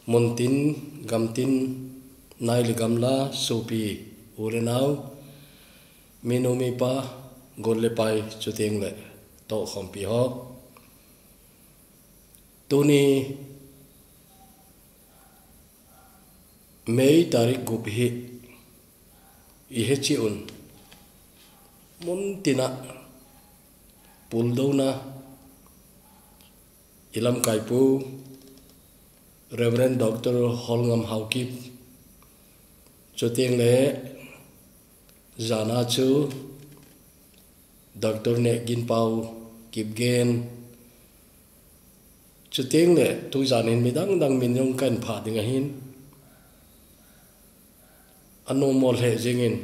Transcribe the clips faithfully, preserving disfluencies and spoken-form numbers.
Muntin, gamtin, nai le gamla, sopi, u le nau, minu mipa, gol le pai, chuteng le tohkhompi ho. Tuni May tarik gup hi ihet cheh un, muntina puldouna i lamkaipu Reverend Doctor Holngam Haokip, chuteng le jana chu Doctor Nehginpao Kipgen, chuteng le tujan hin midang dang min jong kahin phah ding ahin, anom mo lheh jengin,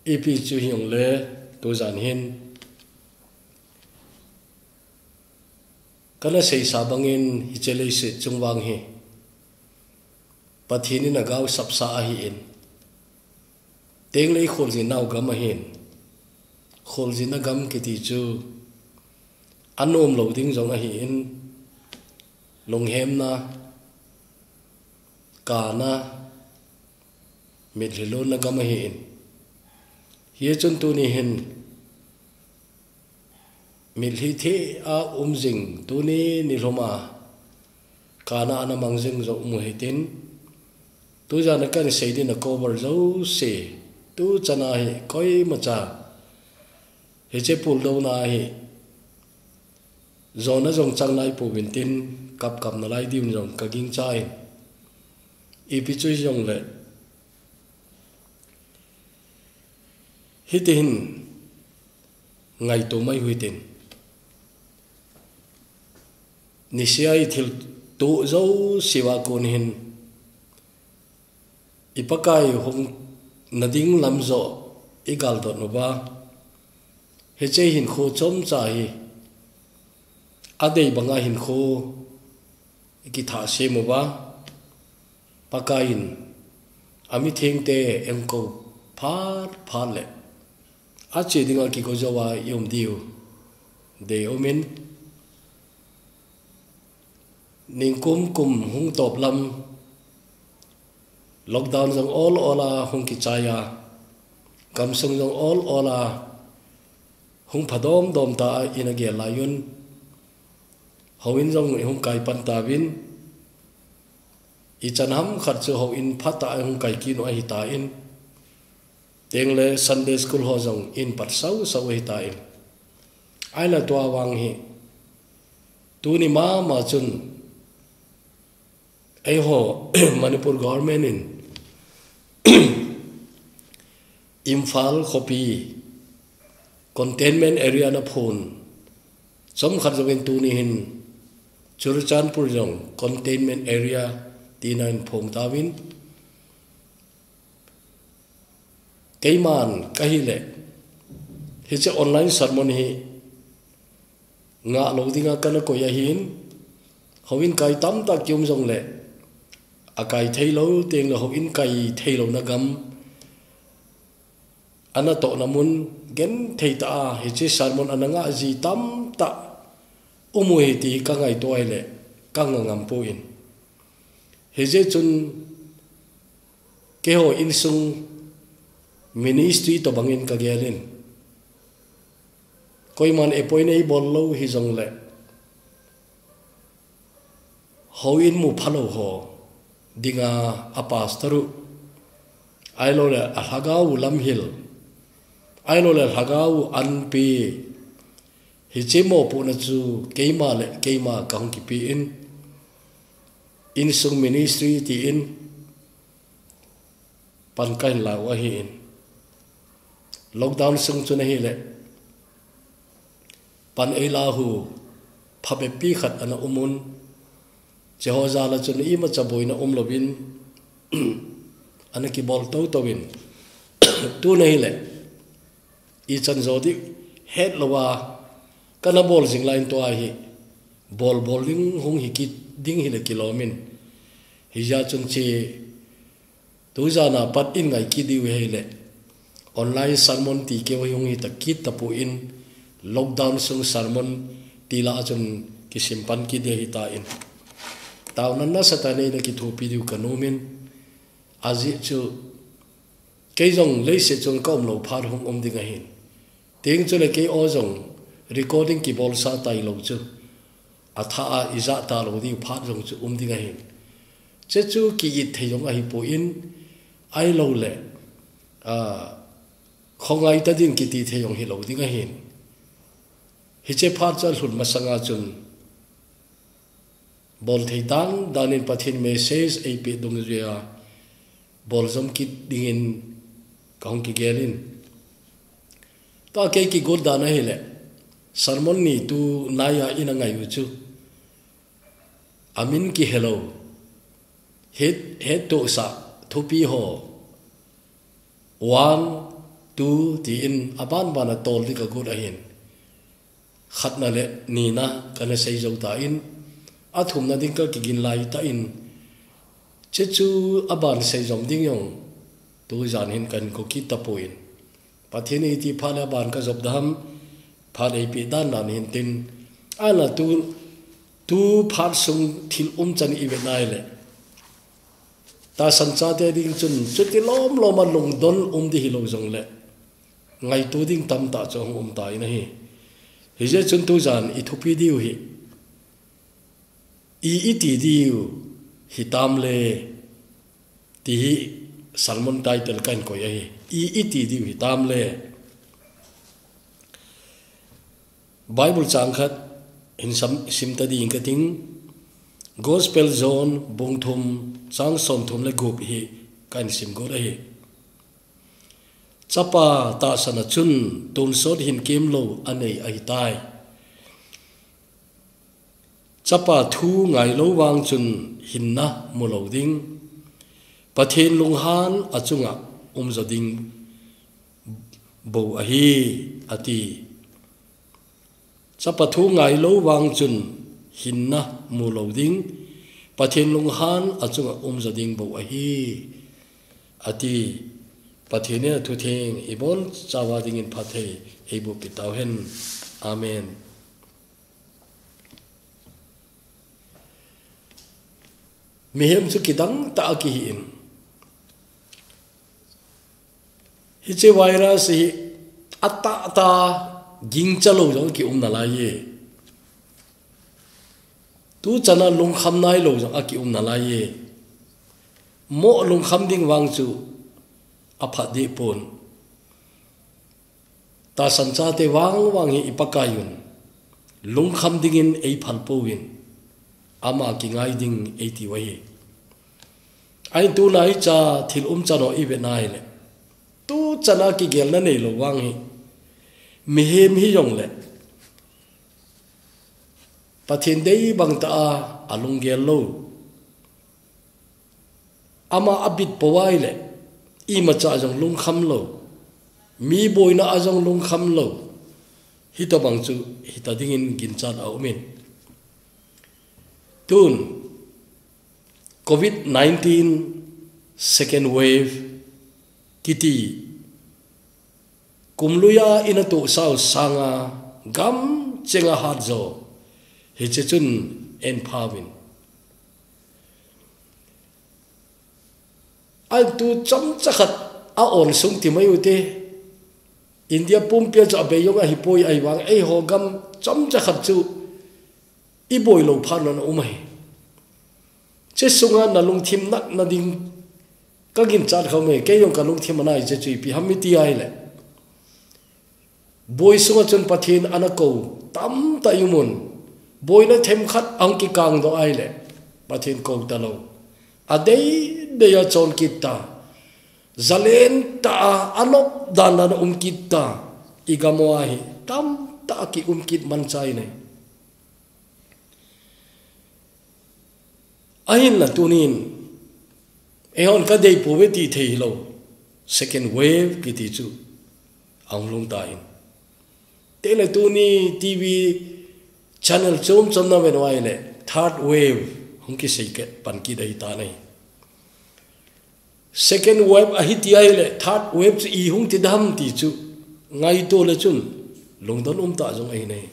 ipi chu hijongle tujan hin kana seisa bangin hiche leiset chung vang hi Pathen in agaosapsa ahin, tengle ikholjin nau gam ahin, kholjin na gam kiti chu anom lou ding jong ahin, lunghemna, kana, mitlhi lonna gam ahin. Hichun tuni hin mitlhi thei a um jing, tuni nilhum a kana ana mang jing jong um u hitin, tujana kahin sei ding a cover jouse, tuchan a hi koimacha hiche puldouna hi jona jong chang nai pouvin tin, kapkap nalai diuvin jong kagingchan, ipi chu hijongle hitihin ngaito mai u hitin, nisea i thilto jouse uva kon hin i Pakai hung nading lam joh i galdot uva, hiche hinkho chomcha hi adei banga hinkho i kithah sem uva, Pakai in amithengte eikou phat phat le ache dinga kigo jouva i um diu deium in, ningkum kum hung top lam, lockdown jong ol ol a hung kichai a, gamsung jong ol ol a hung phadom dom ta a, in agel lai un, houin jong i hung kai pan tauvin, ichan ham khat chu houin phatah a i hung kai kit u ahitan, tengle Sunday school ho jong in pat sau sau ahitan, ahinla tua vang hi tuni mama chun eiho Manipur government in Imphal khopi containment area ana phong, chomkhat jouvin tuni hin Churachandpur jong containment area tina ahin phong tauvin, keiman kahile hiche online sermon hi ngah lou dinga kana koi ahin, houin kai tamtah kium jongle akai theilou, tengle houin kai theilouna gam, anatohna mun genthei tah a hiche sermon ana ngah ji tamtah um u ahi ti kangaito ahile kanga ngam poi. Hijeh chun keiho insung ministry tobangin kagelin, koiman appoint eibol lou hijongle, houin mu phalou ho dinga, a pastor u, ahiloule alhagao u lamhil, ahiloule alhagao u anpi, hiche mopohna chu keima le keima kahung kipen, insung ministry tin pan kahin lau ahin, lockdown sung chun ahile pan eilau u phabep pi khat ana umun, hicheho jal a chun imacha boina umlouvin ana kibol toutouvin, tun ahile ichan jo ding hetlouva kana bol jing laiyin tua hi bolbol ding hung hikit ding hile kilomin, hijeh chun hiche tujana pat in ngai kit diu ahile online sermon ti keu hi hung hita kit tapon, lockdown sung sermon ti lah a chun kisim pan kit ding ahitan, taona nasatah in neina kithopi diu kanom in, ajeh chu kei jong leiset chunga kaum lou phat hung um ding ahin. Teng chule kei o jong recording kibolsa tailou chu, athah a ijah talou diu phat jong chu um ding ahin. Hiche chu ki-it thei jong ahipon, ahilouleh, a, khongai ta ding kiti thei jong hilou ding ahin. Hiche phat chu alhun masanga chun, bolthei dan dan in Pathen message eipeh dungjuia bol jom kit dingin kahung kigel in. Tua kei kigot dan ahileh, sermon ni tunaiya ina ngai u chu, amin kihelou, het, hettohsah thupi ho, one, two, tin abanban a tol ding kagot ahin. Khatna le nina kana seijou tan, athumna ding kakigin laitan, hiche chu aban seijom ding jong tujan hin kahin kou kit tapon, Pathen in iti phat le aban kajop ding ham, phat eipeh dan dan hin tin, ahinla tu, tu phat sung thil umchan ivet nai leh, tahsan chate ding chun chuti lomlom a lungdon um ding hilou jongleh, ngaito ding tamtah chu ahung um tan ahi. Hijeh chun tujan ithupi diu hi, i iti diu hitam le, ti hi sermon title kahin koi ahi. I iti diu hitam le. Bible chang khat hin sam, sim ta ding kating, Gospel John bung thum, chang somthum le gup hi kahin sim got ahi. Chapa tahsan a chun tonsot hin kemlou anei ahitai. Chapa thu ngailou vang chun hinna mulou ding, Pathen lunghan achunga umjo ding bou ahi, ati. Chapa thu ngailou vang chun hinna mulou ding, Pathen lunghan achunga umjo ding bou ahi, ati. Pathen in athutheng ibonchauva dingin phatthei eiboh peh tauhen. Amen. Mihem chu kidang tah a kihi in. Hiche virus hi atahtah a gingcha lou jong akium nalai e. Tuchan a lungkham nailou jong akium nalai e. Mo lungkham ding vang chu aphat deh pon. Tahsan chate vangvang hi i Pakai un lungkham dingin eiphal pouvin, ama kingai ding eiti u ahi. Ahin tulai cha thil umchan ho ivet nai leh, tuchan a kigelna neilou vang hi, mihem hijongleh Pathen dei bang tah a alunggel lou, ama abit pou ahileh, imacha jong lungkham lou, mi boina a jong lungkham lou, hitobang chu hita dingin ginchat aum in. Tun, covid nineteen second wave kiti, kumlui a ina tohsau sanga gam chenga hatjo, hiche chun en phauvin. Ahin tu chomcha khat a onsung ti mai u te. India pumpia chu abei jong ahipoi, ahivang eiho gam chomcha khat chu iboi lou phat lou na um ahi. Hiche sunga nalungthim natna ding kaginchat khom e, kei jong kalungthim anai hiche chu ipi ham iti ahileh, boi sunga chun Pathen ana kou tamtah i um un. Boina themkhat ahung kikangdoh ahileh, Pathen kou talou. Adeidei a chon kit ta. Jalen tah a, anop dandan a um kit ta. I gam uva hi tamtah a kium kit manchai nei. Ahinla tunin, eihon kadei pouve ti thei hilou, second wave kiti chu ahung lhung tan. Tele tuni TV channel chom chom na vet uva ahileh third wave hung kisei kit pan kit ahitan ahi. Second wave ahi ti ahileh third wave chu i hung ti dam ti chu ngaito le chun lungdon umtah jong ahi nei.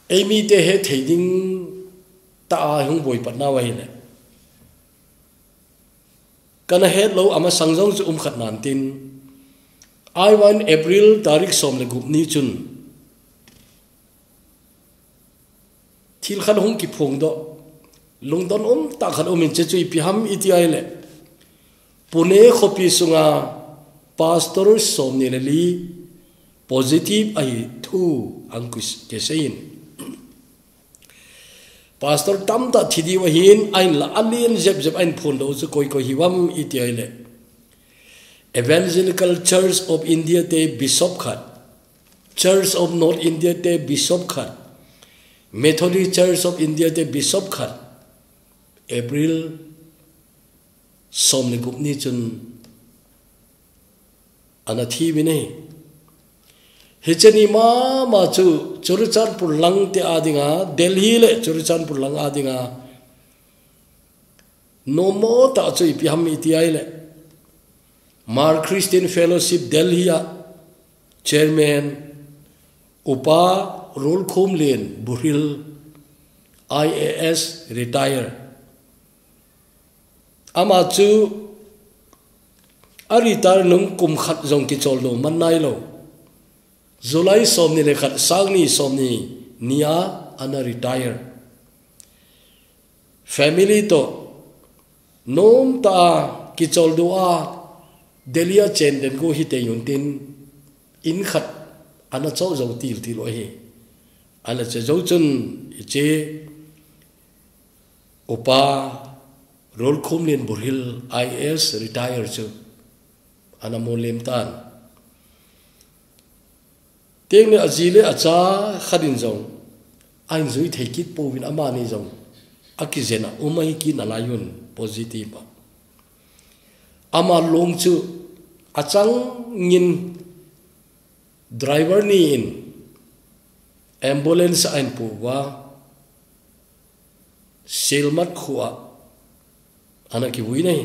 Eimi te he thei ding ta a hung boi pat nau ahile. Kana het lou ama sang jong chu um khat nan tin. Ai van April tarik som le gup ni chun. Thil khat hung kiphong doh. Lungdon um ta khat um in che chu ipi ham iti ahile. Pune khopi sunga pastor som ni le li positive ahi thu ang kus ke sein. Pastor tam ta thi diu ahin, ahin la alien jep jep ahin phon doh chu koi koi hi vam iti ahile. Evangelical Church of India te bishop khat, Church of North India te bishop khat, Methodist Church of India te bishop khat, April som le gup ni chun ana thi uvin ahi. Hiche ni mama chu Churachandpur lang te a dinga, Delhi le Churachandpur lang a dinga. Nommo ta chu ipi ham iti ahile. Hmar Christian Fellowship Delhi a chairman Upa Rolkhomlien Buhril I A S retire. Ama chu a retire nung kum khat jong kichol doh man nailou. July som ni le khat sang ni som ni ni a ana retire. Family to nom ta a kichol doh a Delhi a chen den go hite yun tin in khat ana cho zo til til ahi. Ala che zo chun iche Upa Rolkhomlien Buhril I A S retire chu ana mo lem tan. Teng le aji le acha khat in jong ahin jui thei kit pouvin amani jong akijen a um ahi kit nalai un positive a. Ama long chu achang in driver ni in ambulance ahin pu uva Silmat khua ana kivui nei.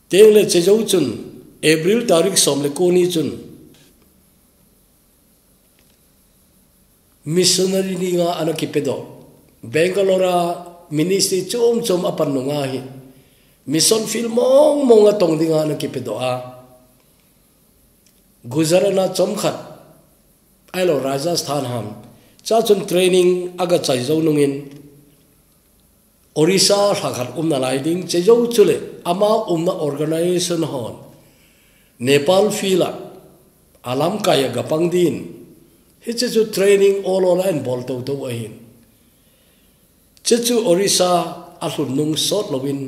Teng le che zo chun April tarik som le ko ni chun missionary ni nga ana kipedoh. Bangalore a ministry chom chom apan nunga hi mission field mong mong a tong dinga ana kipedoh a. Gujarat na chom khat, ahilou Rajasthan ham. Cha chun training aga chai zo nungin Orissa lha khat umna lai ding, che zo chule ama umna organization hon Nepal field a alamkai a gapang din. Hiche chu training ol ol a ahin bol toto ahin. Che chu Orissa a lhun nung sot louvin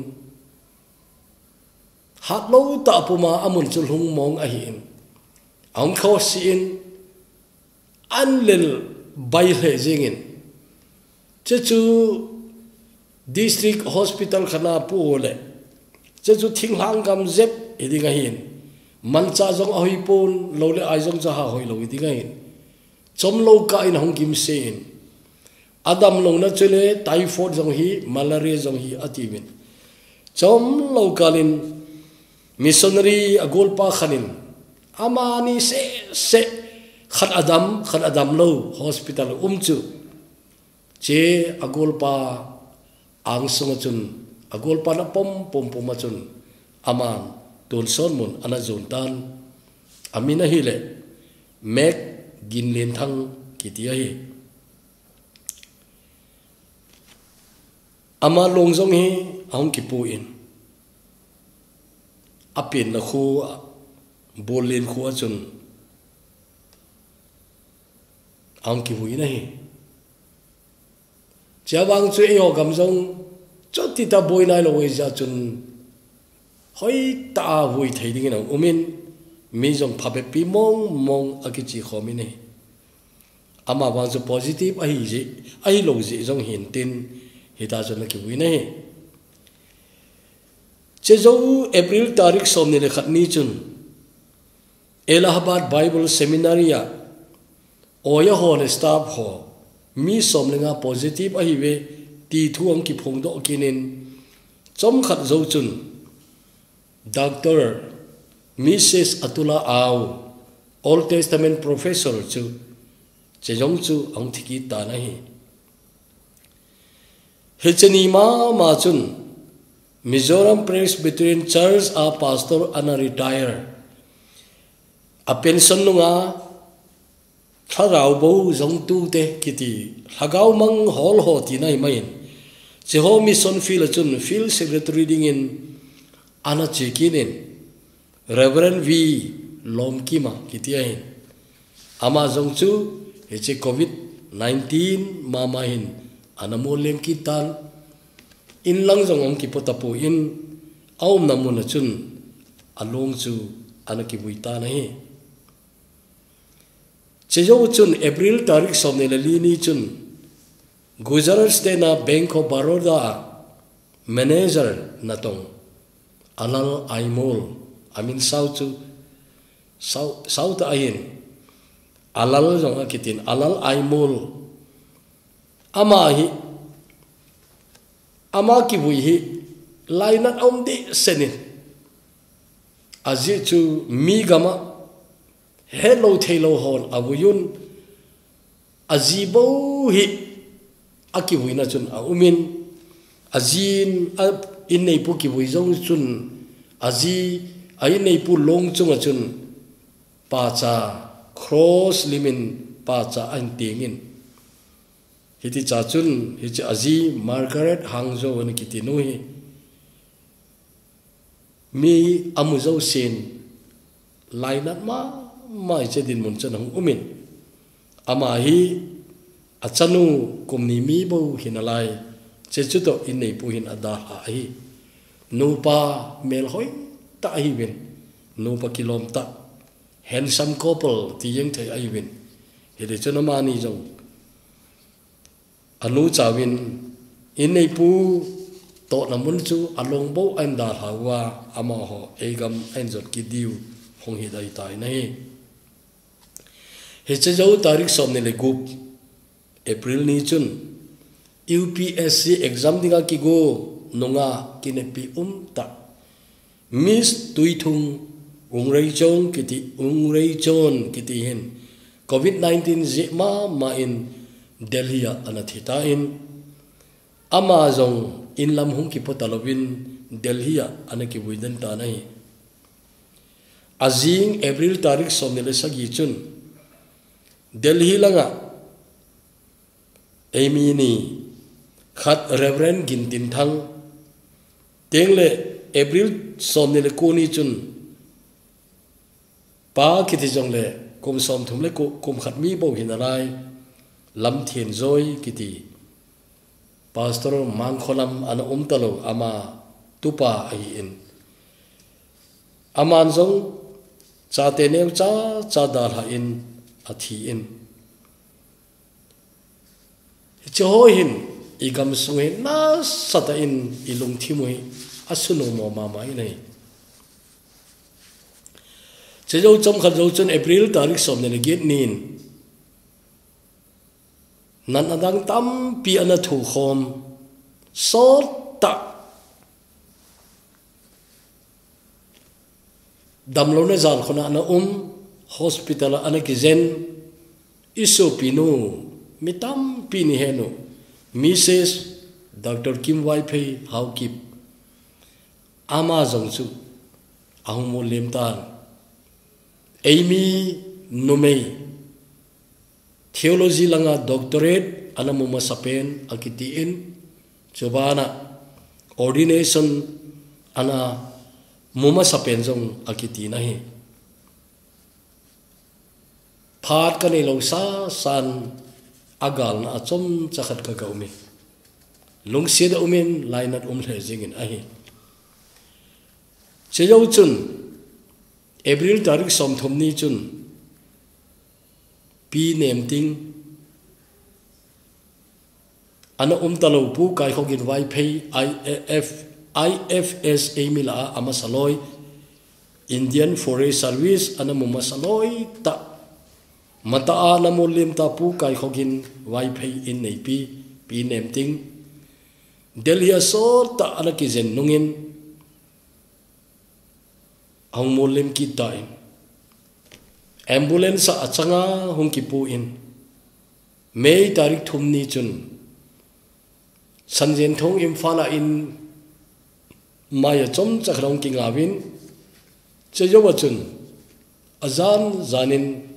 hatlou ta puma amun chu lhung mong ahin. Ahung khosi in an lel bai hle jingin. Che chu district hospital khana pu le. Che chu thinglhang gam jep hi ding ahin. Mancha jong ahoi pon, lou le ai jong cha ha hoi lou hi ding ahin. Chom lou ka in hung kim se in. Adam lou na chule typhoid jong hi, malaria jong hi ati min. Chom lou kalin missionary agolpa khanin. Amani se se khat adam, khat adam lou hospital um chu. Che agolpa angsung a chun, agolpa na pom pom pom a chun, aman tun son mun ana zun tan, amin ahile, Mek Ginlen Thang kiti ahi. Ama long jong hi ahung kipu in, apen na khu, Bollen khu a chun, ahung kivui na hi. Chia vang chu eiho gam jong chuti ta boi nai lou ei ja chun hoi ta a vui thei dingin ang umin mi jong phabep pi mong mong a kichi khom in ahi. Ama vang chu positive ahi ji, ahi lou ji jong hin tin hita chun a kivui na hi. Che zo April tarik som ni le khat ni chun Allahabad Bible Seminary a oya ho le staff ho mi som le nga positive ahi ve ti thu ang kiphong doh kinin chom khat zo chun Doctor Missus Atula Au Old Testament professor chu, che jong chu ahung thi kit tan ahi. Hiche ni mama chun Mizoram Presbyterian Church a pastor ana retire. A pension nunga Thlarau bou jong tute kiti, Lhagao mang hol ho tina ahi mai in. Cheho mission field a chun field secretary dingin ana che kit in, Reverend V Lomkima kiti ahin. Ama jong chu hiche covid nineteen mama hin ana mol lem kit tan, in lang jong ahung kipo tapon, aumna mun a chun along chu ana kivui tan ahi. Chejou chun April tarik somni le li ni chun Gujarat State na Bank of Baroda a manager natong Alal Aimol, amin sao chu sao, sao tah ahin, Alal jong akitin, Alal Aimol. Ama hi, ama kivui hi lainat aum dehset in, ajeh chu mi gam a helou theilou hon avui un, aji bou hi akivuina chun aum in, ajin a inneipu kivui jong chun, aji a inneipu long chunga chun pacha, cross lim in pacha ahin teng in. Hiti cha chun, hiche aji Margaret Hangjo ana kiti nu hi mi amu jousen lainat mama hiche dinmun chun ahung um in, ama hi achanu kum ni mi bou hinalai, chechu toh inneipu hin adalha ahi. Nupa melhoi tah ahiuvin, nupa kilom tah, handsome couple ti jeng thei ahiuvin. Hiti chun amani jong anu chauvin inneipu tohna mun chu along bou ahin dalha uva, amaho eigam ahin jot kit diu hung hi dai tai nahi. Hiche jou tarik somni le gup April ni chun U P S C exam dinga kigo nunga kinepi um tah Miss Tuithung Ungreichon kiti, Ungreichon kiti hin covid nineteen jeh mama in Delhi a ana thi tan, ama jong inlam hung kipo talouvin Delhi a ana kivui den tan ahi. Ajing April tarik somni le sagi chun Delhi langa eimi ni, khat Reverend Gintinthang, tengle April somni le ko ni chun pa kiti jongle kum somthum le ko, kum khat mi bou hinalai, Lamthenjoi kiti, Pastor Mangkholam ana um talou, ama tupa ahin. Aman jong chate neocha cha dalha in athi in. Hiche ho hin igamsung hi nasatah in ilungthim u hi asunom mama in ahi. Chejou chomkhat jou chun April tarik somni le get nin natna dang tampi ana thokhom, sottah damlouna jalkhun a ana um, hospital a ana kijen, isopinu, mi tampi nihen u, Missus Doctor Kim Vaiphei Haokip, ama jong chu ahung mol lem tan. Eimi numei, theology langa doctorate ana mu masapen akiti in, chubana ordination ana mu masapen jong akiti nahi. Phat kaneilou sasan agalna achomcha khat kaga um in, lungset a um in, lainat um lheh jeng in ahi. Chejou chun April tarik somthum ni chun Pi Nemting ana um talou, Pu Kaikhogin Vaiphei, I F, I F S eimi lah a amasaloi, Indian Forest Service ana mu masaloi tah, matah a ana mol lem ta Pu Kaikhogin Vaiphei inneipi Pi Nemting, Delhi a sottah ana kijen nungin ahung mol lem kit tan. Ambulance a achanga hung kipu in, May tarik thum ni chun, Sanjen Thong Imphal a in maya chomcha khat hung kingauvin, chejouva chun, ajan janin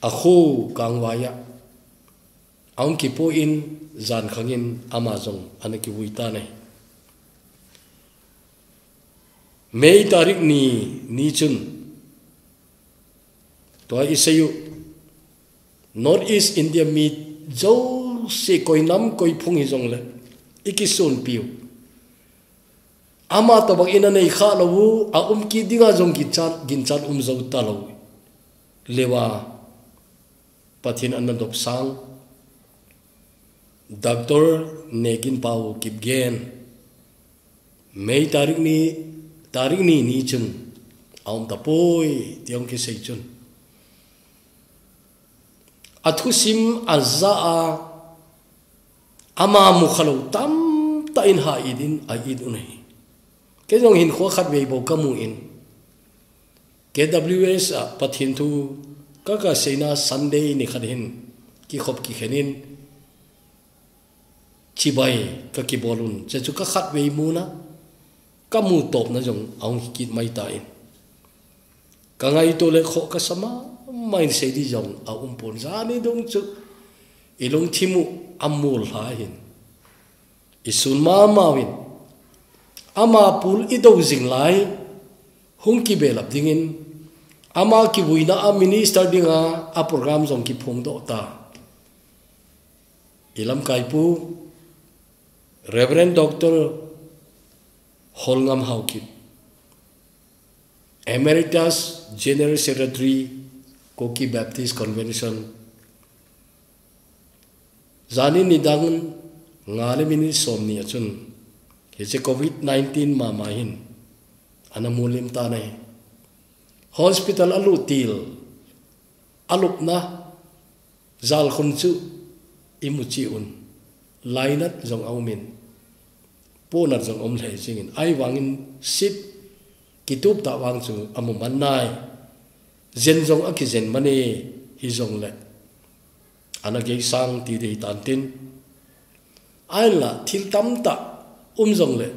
akhu kangvai a ahung kipu in, jan khangin ama jong ana kivui tan ahi. May tarik ni, ni chun, tua isei u, North East India mi jouse koi nam koi phung hijongle, ikisunpiu. Ama tobang in anei khalou u, aum kit dinga jong ginchat, ginchat um jou talou. Leuva, Pathen ana dopsang, Doctor Neginpao Kipgen, May tarik ni, tarik ni ni chun, aum tapoi, ti ahung kisei chun, athusim aja a, ama mukhalou tamtah in ha it in, a it un ahi. Kei jong hinkho khatvei bou kamu in, K W S a Pathen thu ka, kaseina Sunday ni khat hin kikhop kikhen in, chibai kakibol un, chechu kakhatvei muna, kamu topna jong ahung hikit mai tan. Kangaito le khoh kasa mama in, sei di jong aumpon, jani dong chu ilungthim u amol lha hin, isun mama uvin, ama pul idou jing lai, hung kibelap dingin, ama kivuina a minister dinga a program jong kiphongdoh ta. Ilamkaipu, Reverend Doctor Holngam Haokip, Emeritus General Secretary, Kuki Baptist Convention, jani nidang nga le minute somni a chun, hiche Covid nineteen mama hin, ana mulim tan ahi. Hospital alut til, alupna, jalkhun chu imu cheh un, lainat jong aumin, ponat jong aum lheh jingin, ahivangin seat kitup tah vang chu amu man nai, jen jong akijen man e, hijongle, ana geisang ti dei tan tin, ahinla thil tamtah um jongle,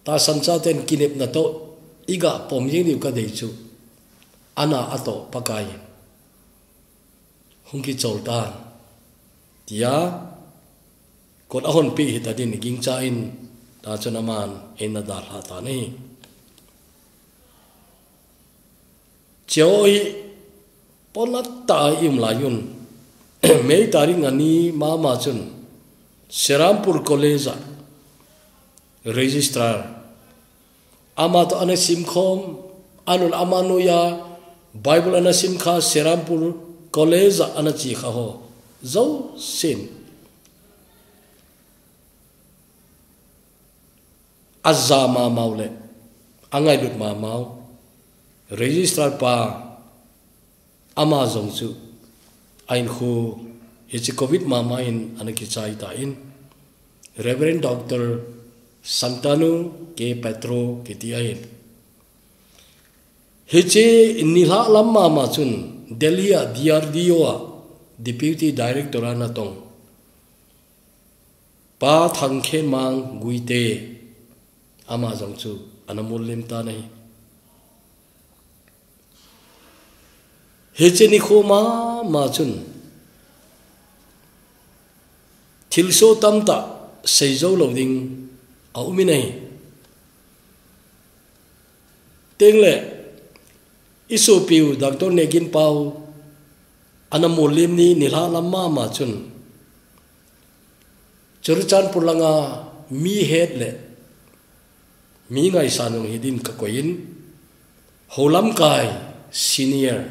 tahsan chaten kinepna toh iga pom jing diu kadei chu, ana atoh Pakai in hung kichol tan, tia kot ahonpeh hita din igingcha in, tachun aman eina dalha tan ahi. Chehoi, ponat tah a i um lai un, May tarik nga ni mama chun, Serampore College a registrar, ama toh ana simkhom, anun ama noiya Bible ana simkha, Serampore College a ana chekha ho jousen, aja mamau le angailut mamau, registrar pa, ama jong chu ahinkho hiche Covid mama in ana kichai tan, Reverend Doctor Santanu K Patro kiti ahin. Hiche nilhah lam mama chun Delhi a D R D O a Deputy Director ana tong Pa Thangkhenmang Guite, ama jong chu ana mulim tan ahi. Hiche nikho mama chun thilsoh tamtah seijou lou ding aumin ahi. Tengle, isopiu Doctor Neginpao ana mulim ni nilhah lam mama chun, Churachandpur langa mi het le mi ngaisang jong hidin kakoi in, houlamkai senior,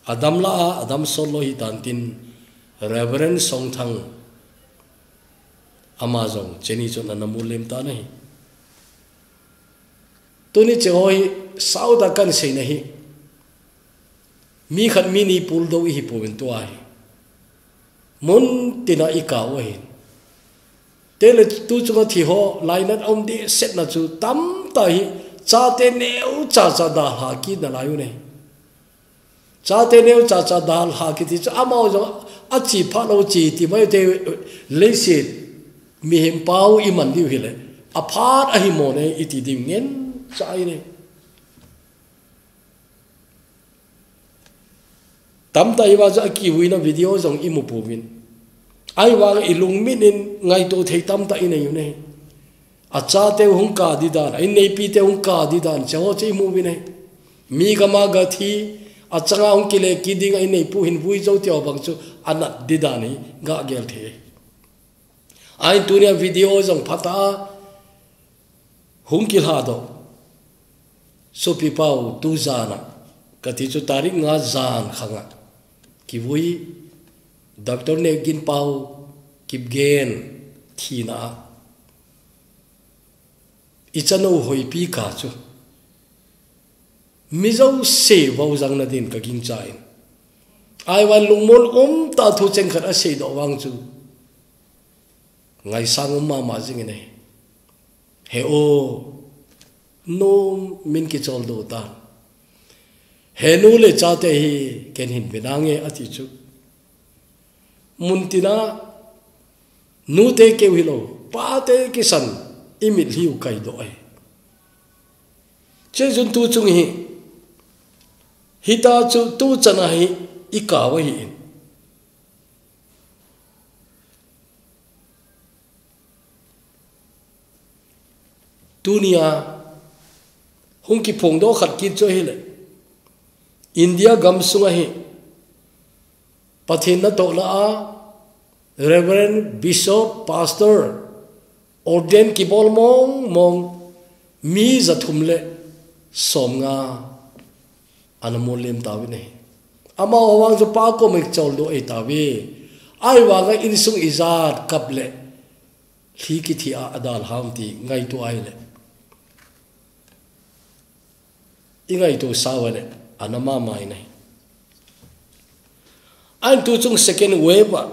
adam lah a adam sot lou hitan tin, Reverend Songthang, ama jong cheni chun ana mulim tan ahi. Tuni chehoi, sautah kahin seina hi, mi khat mi ni puldou ihipouvin tua hi, muntina ikau ahin. Tengle tuchunga thiho lainat aum dehsetna chu tamtah hi, chate neocha cha dalha kit nalai u ahi. Chate neu chacha dalha kiti chu amau jong achi pha lo chi ti mai te leiset mihem pau iman diu hile. Aphat ahi mo ne iti ding ngen chai ne. Tamta iva chu akivuina video jong imu puvin. Ahivang ilungmin in ngaito thei tamta inei u ne. Achate hung ka di dan, a inneipi te hung ka di dan, che ho che imu vin e. Mi gama ga thi, achanga hung kile kiding a inneipu hin vui zo te ho bang chu anat di dan hi ga gel thei. Ahin tunia video jong phata hung kilha do. Sopi pau tu jana, kati chu tarik nga jan khanga. Kivui, Doctor Neu Gin Pau, Kipgen, thina a. Ichanu hoipi ka chu. Mizo se vau jang na din ka ging cha in. Ai wan lungmon um ta thu cheng khat a sei do vang chu. Ngai sang um mama jing in e. He o. Nom min kichol do ta. He nu le chate hi ken hin vinange ati chu. Mun tina nute keu hi lo, pate kisan imit liu kai do ai. Che jun tu chung hi, hita chu tu chana hi i ka wa hi in. Tunia hung kiphong do khat kit chu hi le. India gam sunga hi. Pathen na to na a, Reverend, Bishop, Pastor, Ordain kibol mong mong, mi za thum le som nga ana mol lem ta vin e. Ama ho vang chu pa ko mek chol do e ta ve. Ai vang a insung ijat kap le. Hli kithi a adal ham ti ngai tu ai le. I ngai tu sa wa le. Ana mama i nai. Ahin tu chung second wave a.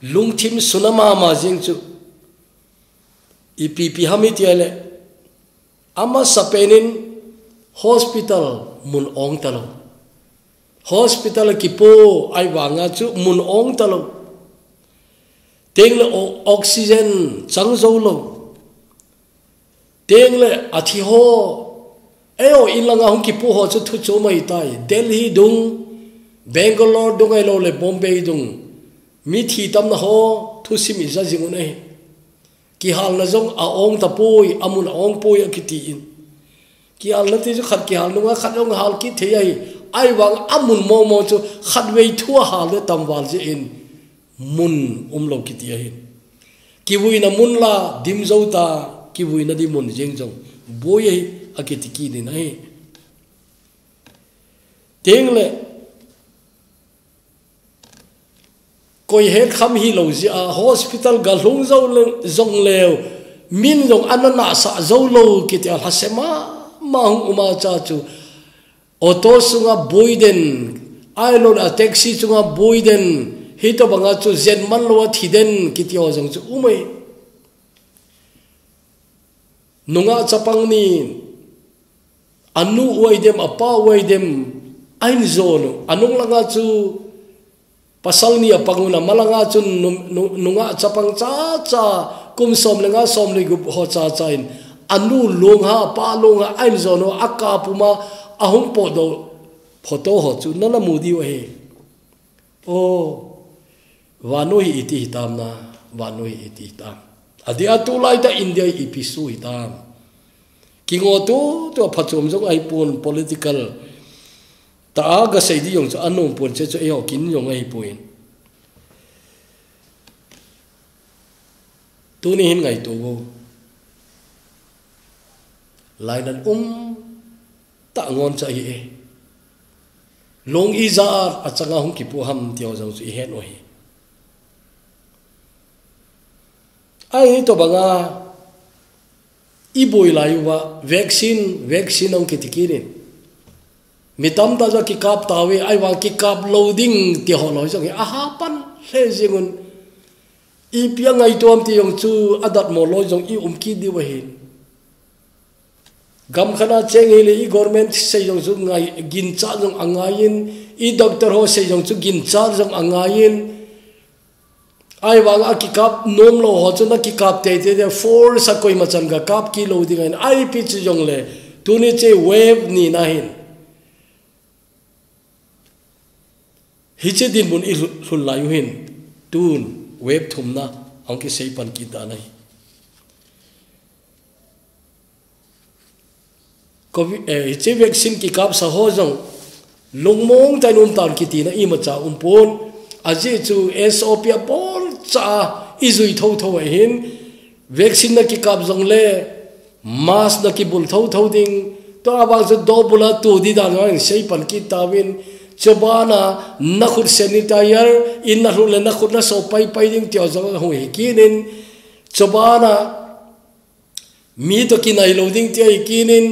Lungthim suna mama jing chu. I pipi ham i ti ai le. Ama sapenin hospital mun ong ta lo. Hospital kipo ai vanga chu mun ong ta lo. Teng le o-, oxygen chang zo lo. Teng le a thi ho. Eo in langa hung kipu ho chu thu chu mai tai. Delhi dung, Bangalore dung ai lo le Bombay dung. Mi thi tamna ho, thu sim i za jing u nei. Kihalna jong a ong ta poi, a mun a ong poi a kiti in. Kihalna ti chu khat kihal nunga khat jong hal kit thei ahi. Ai vang a mun mo mo chu khat vei thu a hal le tam val je in. Mun um lo kiti ahi. Kivuina mun la dim zo ta, kivuina di mun jeng jong. Boi ahi, a kiti ki ni na hi. Teng le, koi het kham hi lo zia, hospital ga hlung zo le, zong leu, min zong ana na sa zo lo kiti a lhasema, ma hung uma cha chu, auto sunga bui den, ai lo a taxi chunga bui den, hito banga chu zen man lo a thi den kiti ho zong chu umei. Nunga chapang ni, anu uai dem, apa uai dem, ain zonu, anung langa chu, pasal ni apang una, malanga chu nu-, nu-, nunga chapang cha cha, kum som le nga som le gup ho cha cha in, anu lung ha, apa lung ha, ain zonu, aka puma, ahung po do, photo ho chu, nana mu diu ahi. O, vannoi hi iti hitam na, vannoi hi iti hitam. Adia tulai ta India hi ipi su hitam. Kingo tu, tu a phachom zong ahi pun political. Ta a ga sei di yong chu anom pun che chu eiho kin yong ahi pun. Tuni hin ngai tu vo. Lainan um ta ngon cha hi e. Lung i za a changa hung kipu ham ti ho zong chu i hen u hi. Ai to banga i boi lai uva vaccine, vaccine hung kiti kinin. Mi tam ta za kikap ta ve, ai vang kikap lo ding ti ho lo zong hi. Aha pan le zingun. I pia ngai tuam ti yong chu adat mo lo zong i um ki di va hin. Gam khat a cheng hile i government sei jong chu ngai, ginchat jong angaiyin, i doctor ho sei jong chu ginchat jong angaiyin. Ahivang a kikap nom lou ho chu na kikap teitei ding, force a koima chan ga kap kit lou ding ahin, ipi chu jongle, tuni hiche wave nina hin. Hiche dinmun i lhun, lhun lai u hin, tun wave thumna ahung kisei pan kit dan ahi. Covid, eh, hiche vaccine kikapsa ho jong lungmong tah in um tan kitina imacha umpon. Ajeh chu S O P a bolcha a i jui thotho ahin, vaccine na kikap jongle mask na kibul thotho ding. Tua vang chu dobul a tu ding dan jong sei pan kit tauvin. Chuban a na khut sanitizer in na lhut le na khut na so paipai ding ti ho jong hung hi kit in. Chuban a mi toh kinai lou ding ti ahi kit in,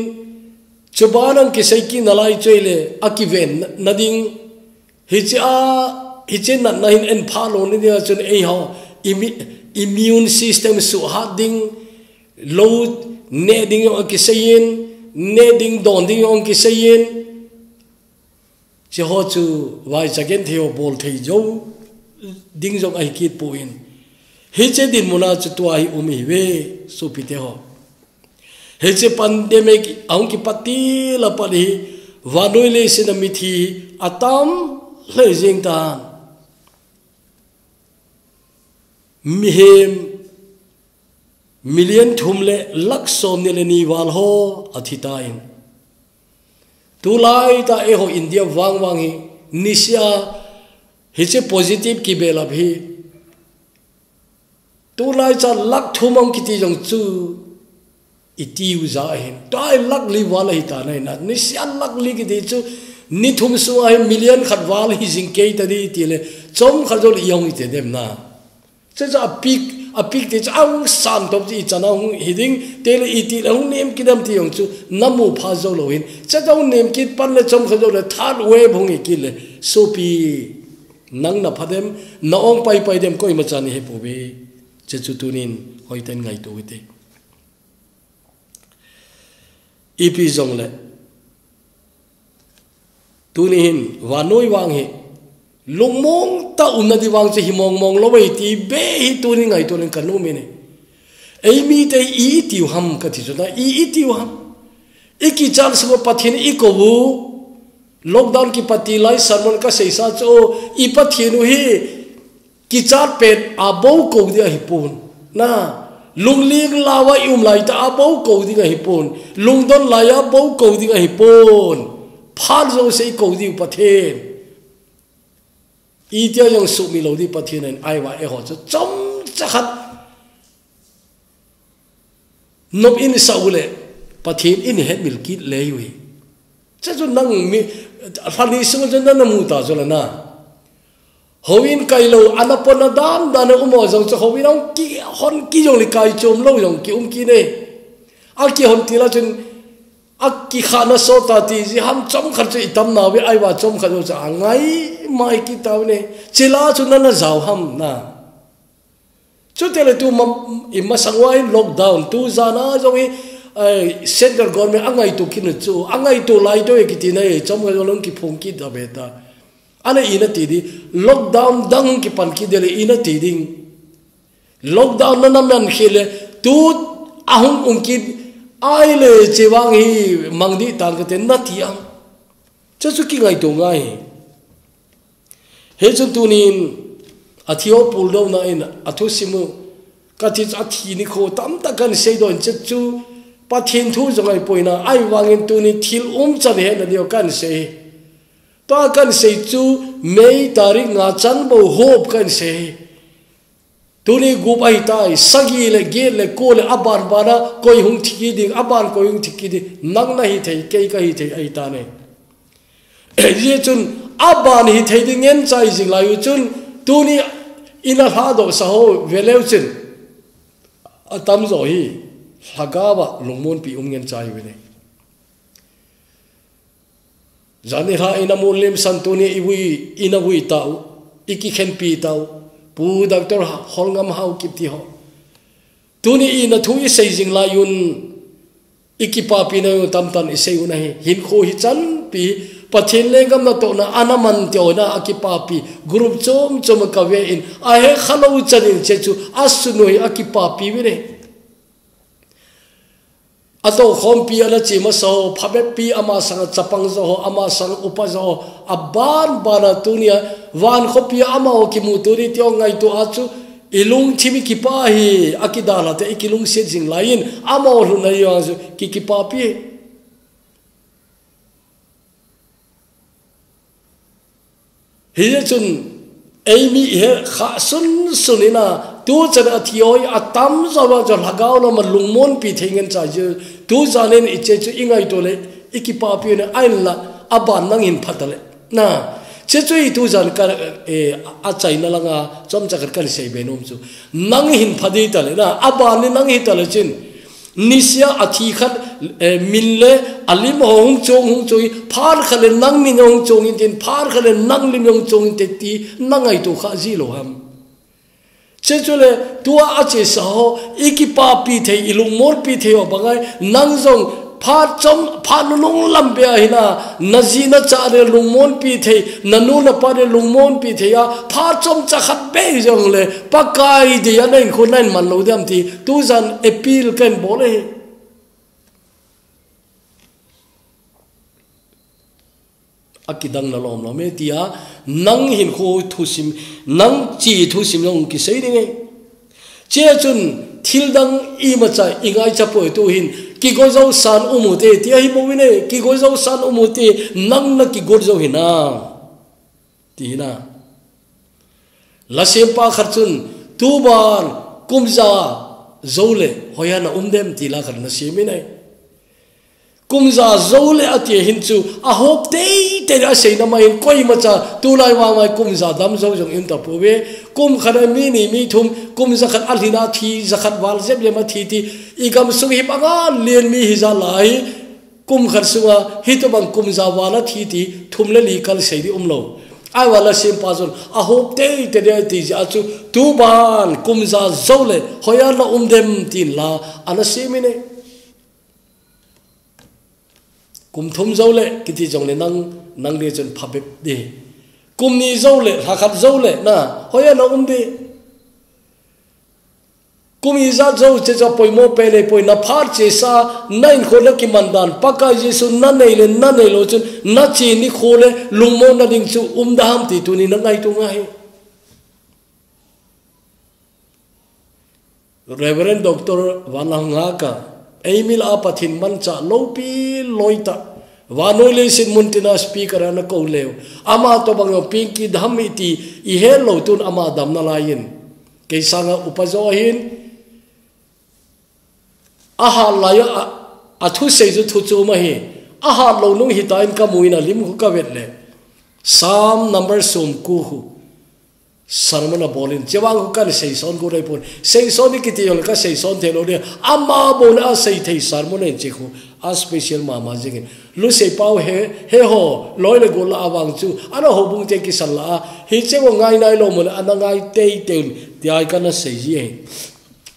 chuban a kisei kit nalai chu ahile, akiven na ding. Hiche a, hiche natna hin eipha lou na ding a chun eiho, imi-, immune system suhat ding, lou neh ding jong akisei in, neh ding don ding jong akisei in. Hiche ho chu vaicha genthei ho bol thei jou ding jong ahi kit poi. Hiche dinmun a chu tua hi um ihiuve, sopite ho. Hiche pandemic ahung kipat til a pat hi, vannoi leiset a mithi atam lheh jeng tan. Mihem million thum le lakh somni le ni val ho athi tan. Tulai tah eiho India vangvang hi, niseh a hiche positive kibelap hi, tulai cha lakh thum ahung kiti jong chu itiu ja ahin. Tua hi lakh li val ahi tan ahi na. Niseh a lakh li kiti chu ni thum sunga hi million khat val hi jing kei ta ding tile, chomkhat jouleh i hung hite dem na. Chuche chu apeak, apeak ti chu ahung san top chu ichan a hung hi ding, tele itile hung nem kit dem ti jong chu namu pha jou lou hin. Chuche chu hung nem kit pan le chomkhat jouleh third wave hung hi kit le, sopi, nang na pha dem, na ong paipai dem, koima chan ihepouvin. Chuche chu tunin hoiten ngaito u hite. Ipi jongle, tuni hin vannoi vang hi lungmong tah umna ding vang chu hi mongmong lou ahi ti beh hi tuni ngaito len kanom in ahi. Eimite i itiu ham kati chu na, i itiu ham. I kichat sunga Pathen i kou u, lockdown kipat til lai sermon kaseisa chu, i Pathen u hi kichat pet a bou kou ding ahipon. Na, lungling louva i um lai tah a bou kou ding ahipon. Lungdon lai a bou kou ding ahipon. Phat jouse i kou diu Pathen. Itia jong sumil lou ding Pathen in, ahivang eiho chu chomcha khat nop in sa u le, Pathen in hetmil kit lei u hi. Chuche chu nang mi, lhani sunga chu nana mu ta chu la na. Houin kai lou, ana pon a dan dan a um ho jong chu houin ahung kihon kit jongle kai chom lou jong ki um kit e. Akihon til a chun, akikhahna sot a ti ji ham chomkhat chu itam nauve, ahivang chomkhat jong chu angai mai kit tau ne. Chule chu nana jao ham na. Chutile tu ma, i masang uva in lockdown, tu jan a jong hi, ai, central government angaito kit u chu, angaito lai to e kiti na e, chomkhat jong lung kiphong kit da ve ta. Ana ina ti ding, lockdown dang kipan kit ding le ina ti ding. Lockdown nana man khel le, tu ahung um kit, ahile hiche vang hi mang ding tang kate nati am. Chuche chu kingaito ngai. Hichun tunin, athi ho puldouna in, athusim u, kati chu athi nikho tamtah kahin seidoh in chuche chu, Pathen thu jong ahipoi na, ahivangin tunin thil umchan hetna diu kahin sei. Tua kahin sei chu, May tarik nga chan bou hop kahin sei. Tuni gup ahitai, sagi le, get le, ko le, aban ban a, koi hung thi kit ding, aban koi hung thi kit ding, nang nahi thei, kei kahi thei, ahitan e. Hijeh chun, aban hi thei ding ngen chai jing lai u chun, tuni ina lhadoh sa ho, ve leu chun, atamjo hi, lhagao a lungmonpi um ngen chai u ve ne. Janhi lha ina mun lim san tuni ivui, ina vui tau, ikikhenpi tau, Pu Doctor Holngam Haokip ti ho. Tuni ina thu isei jing lai un, Ikipapi na u tamtan isei u nahi. Hinkho hi chanpi, Pathen lenggam natohna ana man teo na akipapi. Group chom chom kave in, ahe khalou chanin chechu, asunu hi akipapi vine. Atohkhompi ana chemasa ho, phabeppi ama sang chapang jo ho, ama sang upa jo ho, aban bana tunia, van khopi ama ho kimu tuni teo ngaito achu, ilungthim ikipa hi, akidalha te ikilungset jing laiyin, ama ho lhunna iwangju, ki kipapi. Hijeh chun, eimi ihe kha sun sun ina, tu chan athi hoi atam jo lo jo lhagao lo ma lungmonpi thei ngen cha je, tu janin iche chu ingaito le, ikipapi ne ain la, aban nang hin phat le. Na, che chu itu jan ka, eh, achaina langa, chomcha khat kan sei be nom chu. Nang hin phat di ta le, na, aban ni nang hi ta le chin. Nisia athi khat, eh, min le alim ho hung chong hung chong, phat khat le nang min hung chong in tin, phat khat le nang lim hung chong in te ti, na ngaito kha ji lo ham. Che chu le, tua achesa ho, ikipapi thei, ilungmonpi thei ho bangai, nang jong, phat chom, phat nunung lam be ahina, na ji na cha le lungmonpi thei, na nu na pa le lungmonpi thei a, phat chomcha khat be jong le, Pakai dia na hinkho na hin man lo diam ti, tu jan appeal kan bol e. Akidang na lom lom e tia, nang hinkho thusim, nang chi thusim jong kisei ding e. Che chun thil dang imacha ingaicha poi tu hin, kigo jo san um u te, tia hi bou vine, kigo jo san um u te, nang na kigo jo hina. Ti hina. Lasempa khat chun, tuban kumja jo le, hoiya na um dem ti la khat na sem in ai. Kumja jo le ati hin chu, ahop teitei a seina ma in koimacha, tulai vang ai kumja dam jo jong in ta poi ve. Kum khat a mi ni mi thum, kum ja khat a lhin a thi, ja khat val jep jep a thi ti, i gam sung hi banga lien mi hi ja lai. Kum khat sunga, hitobang kumja val a thi ti, thum le li kal sei di um lo. Ahivang lasempa chun, ahop teitei di ati jeh a chu, tuban kumja jo le, hoiya na um dem tin la, ana sem in e. Kum thum jo le, kiti jong le nang, nang le chun phabep di. Kum ni jo le, lha khat jo le, na, hoiya na um di. Kum ijat jo che cha poimo pe le poi na phat chesa, na hinkho na kiman dan, Pakai Jesu na nei le, na nei lo chun, na chi nikho le, lungmon na ding chu um da ham ti tuni na ngaito ngai. Reverend Doctor Vanlalngaka, eimi lah a Pathen mancha lopi loita, vannoi leiset mun tina speaker ana kou leu, ama tobang jong ping kidam iti, ihet lou tun ama damna laiyin. Kei sanga upa jo ahin, ahat laiya, a, athusei chu thu chom ahi, ahat lou nung hitan kamu in alim khu kavet le. Psalm number som ko khu. Sermon abol in, chevang khu kan seison khu dei pon. Seison ni kiti jong le ka seison thei lou ding. Ama bou na asei thei sermon in che khu. A special mama jingin. Lusei pau he, he ho, loi le gol la avang chu. Ana houbung te kisan la a. Hiche ho ngai nai lou mo le, ana ngai teitei un. Ti ai kana sei ji e.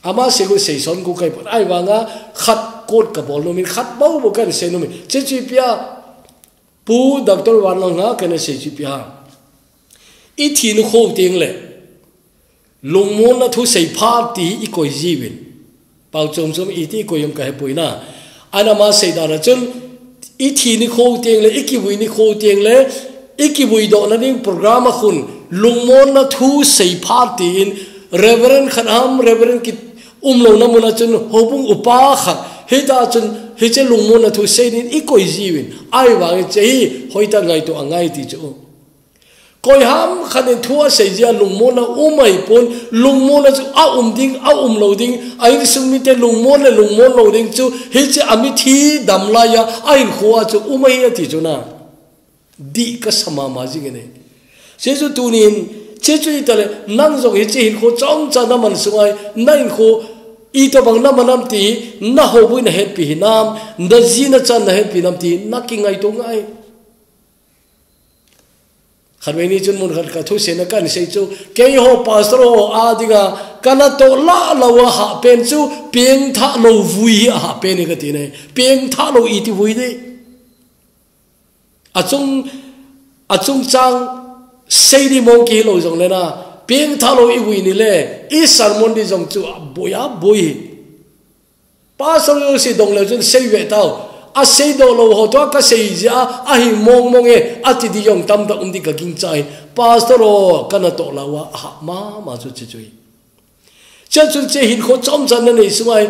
Ama sei khu seison khu kai pon. Ahivanga khat kot kabol nom in, khat bou bou kan sei nom in. Che chu ipi a, Pu Doctor Vanlalngaka kana sei chu ipi ham. I thi nikho teng le, lungmon na thusei phat ti i koi jiuvin. Pau chom chom iti i koi um ka hepoi na. Ana ama sei dan a chun, i thi nikho teng le, i kivui nikho teng le, i kivui doh na ding program a khun, lungmon na thusei phat tin, Reverend khat ham, Reverend kit um lou na mun a chun, houbung upa khat, hita chun, hiche lungmon na thusei din i koi jiuvin. Ahivang hiche hi, hoitah ngaito angai ti chu. Koi ham khat in thu asei jia lungmon na um ahi pon, lungmon na chu a um ding, a um lou ding, a insung mite lungmon le lungmon lou ding chu, hiche a mithi dam laiya, a hinkho a chu um ahi ati chu na. Dih kasa mama jingin e. Che chu tunin, che chu ita le, nang jong hiche hinkho chomcha na man sung ai, na hinkho itobang na man am ti, na houbung na hetpi hinam, na ji na chan na hetpi nam ti, na kingaito ngai. Khatvei ni chun mun khat ka thusei na kan sei chu, keiho pastor ho a dinga kana toh la lo a hah pen chu, pengthah lo vui hi a hah pen hi ka ti nei. Pengthah lo i ti vui di. A chung, a chungchang sei di mong ki hi lo jong le na, pengthah lo i vui ni le, i sermon di jong chu a boi a boi hi. Pastor Josie dong le chun sei ve tau. A sei do lo ho to ka sei jia, a hi mong mong e, a ti di jong tam ta um di ka ging chai. Pastor o, kana toh la wa, a ha ma ma chu chi chui. Chan chun che hin kho chom chan na nei sungai,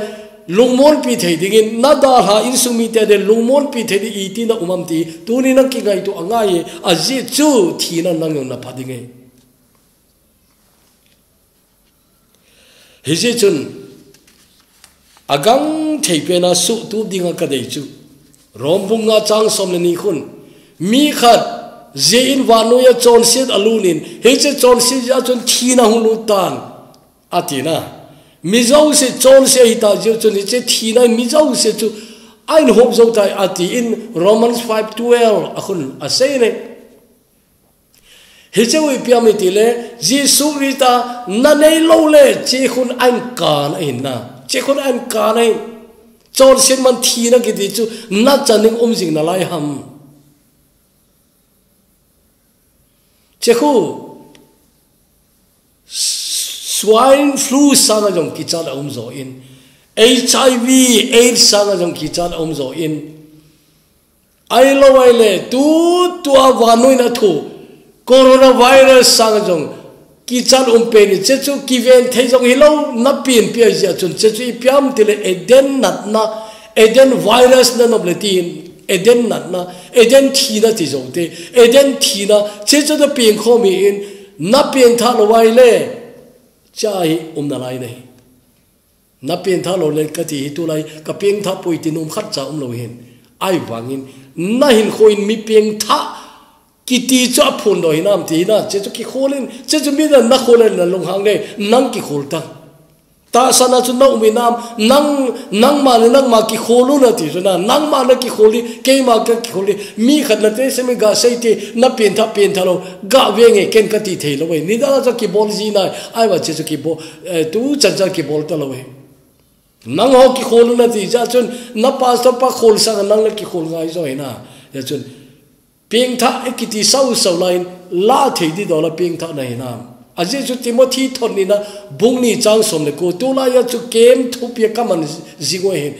lungmon pi thei dingin, na da ha in sung mi te de lungmon pi thei di i ti na umam ti, tu ni na ki ngai tu a ngai e, a ji chu thi na nang na pha ding e. Hijeh chun, a gang thei pen a suh tup dinga ka dei chu. Rom bung nga chang som le ni khun. Mi khat, jeh in vannoi a chonset a lut in, hiche chonset a chun thina hung lut tan. A ti na. Mi jouse chonset hi ta jeh chun hiche thina mi jouse chu a in hop jo tai a ti in Romans five twelve a khun a sei ne. Hiche u ipi ham i ti le, Jesu Christa na nei lo le, che khun an kan a hin na. Che khun an kan a hin. Chonset man thina ki ti chu, na chan ding um jing na lai ham. Che khu, swine flu sanga jong kichat a um jo in. H I V, AIDS sanga jong kichat a um jo in. Ai lo ai le, tu, tua vannoi na thu, coronavirus sang jong, kichat um pen in, che chu kiven thei jong hi lo, na pin pi ai jia chun, che chu ipi ham ti le, Eden natna, Eden virus na nop le tin, Eden natna, Eden thina ti jong te, Eden thina, che chu na pin kho mi in, na pin tha lo ai le, cha hi um na lai nei. Na pengthah lo le ka ti hi tulai, ka pengthah poi ti nom khat cha um lo hin. Ai vangin, na hin khoi in mi pengthah kiti chu a phun do hinam ti na, che chu kikhol in, che chu mi na, na khol le na lunghang le, nang kikhol ta. Tahsan a chu na um hinam, nang, nangma le nangma kikhol u na ti chu na, nangma na kikhol di, keima ka kikhol di, mi khat na te se mi ga sei ti, na pengthah, pengthah lo, ga ve nge ken ka ti thei lo ve. Ni da chu kibol ji na, ai va che chu kibol, eh, tu chan chan kibol ta lo ve. Nang ho kikhol u na ti cha chun, na pastor pa khol sang nang le kikhol ngai jo hina. Ya chun, pengthah e kiti sau sau lain, la thei di do la pengthah na hina. A Jesu Timothy thon ni na, bung ni chang som le ko, tu la ya chu kem thupi a ka man ji ngoi hin.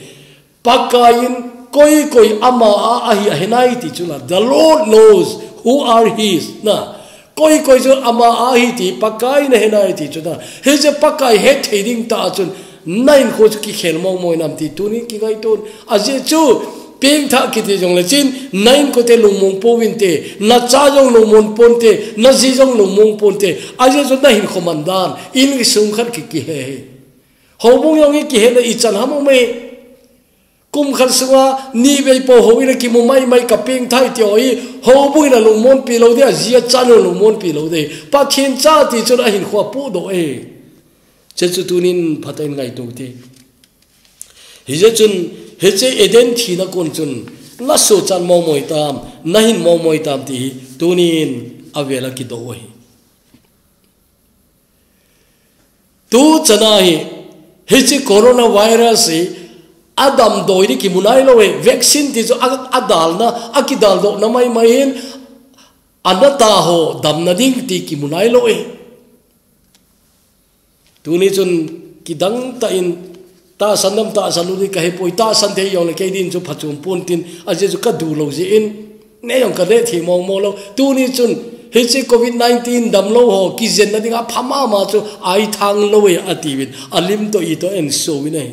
Pakaiyin, koi koi ama a, ahi a hinai ti chu la. The Lord knows who are his. Na, Koi koi chu ama ahi ti, Pakai na hinai ti chu na. Hiche Pakai het thei ding ta chun, na in kho chu kikhel mong mong nam ti, tunin kingaito un. A Jesu, pengthah kiti jong le chin, na in kho te lungmong po vin te, na cha jong lungmong pon te, na ji jong lungmong pon te. A Jesu na hin kho man dan, in sung khat ki kihe he. Houbung jong i kihe le i chan ham um e. Kum khat sunga, ni vei po houin a kimu mai mai ka pengthah ti ho hi, houbung in a lungmon pi lo dia, ji a chan lungmon pi lo dia. Pathen cha ti chun a hin kho a pu do e. Che chu tunin phatah in ngaito te. Hijeh chun, hiche Eden thina kon chun, na so chan mong mong tam, na hin mong mong tam ti hi, tunin a vel a kido u ahi. Tu chana hi, hiche coronavirus hi, a damdoi di kimu nai lo e, vaccine ti chu a, a dalna, a kidaldoh na mai mai hin, a na ta ho damna ding ti kimu nai lo e. Tuni chun kidang tah in, tahsan dam tahsan u di ka he poi, tahsan thei jong le kei din chu phachom pon tin, a Jesu ka du lo jeh in, ne jong ka ne thei mong mong lo. Tuni chun, hiche covid nineteen dam lo ho, kijen na ding a pha mama chu, ai thang lo e a ti vin, a lim to i to en so vin ahi.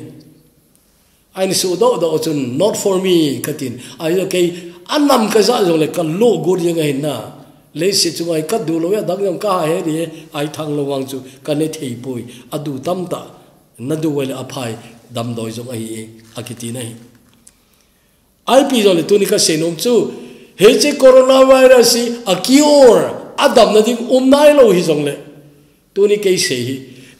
Ai ni su do do chun, "Not for me," ka tin. Ai lo kei, a nam ka ja jong le ka lo gur jeng ahin na. Leiset chunga ka du lo ya dang jong ka he di e, ai thang lo vang chu ka ne thei poi. A du tam ta, na du wai le a phai, damdoi jong ahi e, a kiti na hi. Ai pi jong le tuni ka sei nom chu, hiche coronavirus hi a cure, a damna ding um nai lo hi jong le. Tuni kei sei hi,